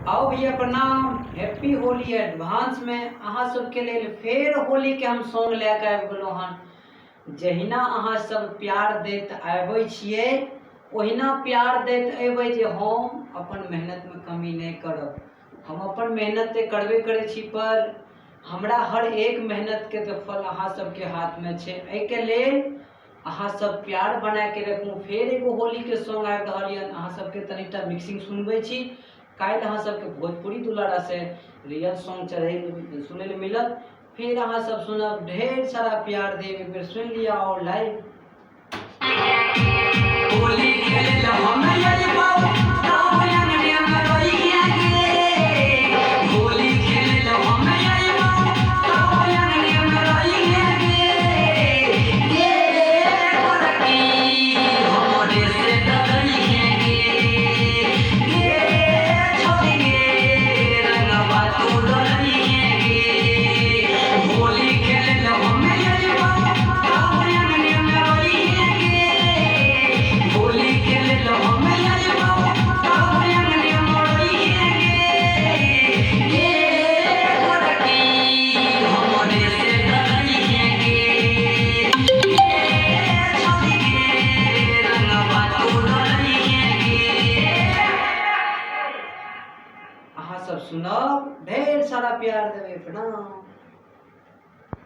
आओ भैया प्रणाम, हैप्पी होली एडवांस में अहाँ सबके लेल फेर होली के हम सॉन्ग लए के आबि गेलहुँ हन। जहिना अहाँ सब प्यार दैत आबै छियै ओहिना प्यार दैत अयबै जे हम अपन मेहनतमे कमी नहि करब। हम अपन मेहनत तऽ करबे करै छी, पर हमरा हर एक मेहनतके तऽ फल अहाँ सबके हाथमे छै। एहिके लेल अहाँ सब प्यार बनाके रखू। फेर एगो होलीके सॉन्ग आबि रहल यऽ, अहाँ सबके तनिटा मिक्सिंग सुनबै छी। काल्हि अहाँ सबके भोजपुरी दुलारा से रियल सॉन्ग चढ़ै सुनै लए मिलत। फिर अहाँ सब सुनब, ढेर सारा प्यार देब। एक बेर सुनि लिअ और लाइव। होली खेल हम अइबौ तब अंगने में रहिए गे। होली खेल हम अइबौ तब अंगने में रहिए गे। गे गोरकी हमरे से डरिहे गे। गे छोड़ी गे रंगवा तू डरिहे गे। होली खेल हम अइबौ तब अंगने में रहिए गे। होली खेल हम अइबौ तब अंगने में रहिए गे। गे गोरकी हमरे से डरिहे गे। गे छोड़ी गे रंगवा तू डरिहे गे। अहाँ सब सुनब, ढेर सारा प्यार देबै। प्रणाम।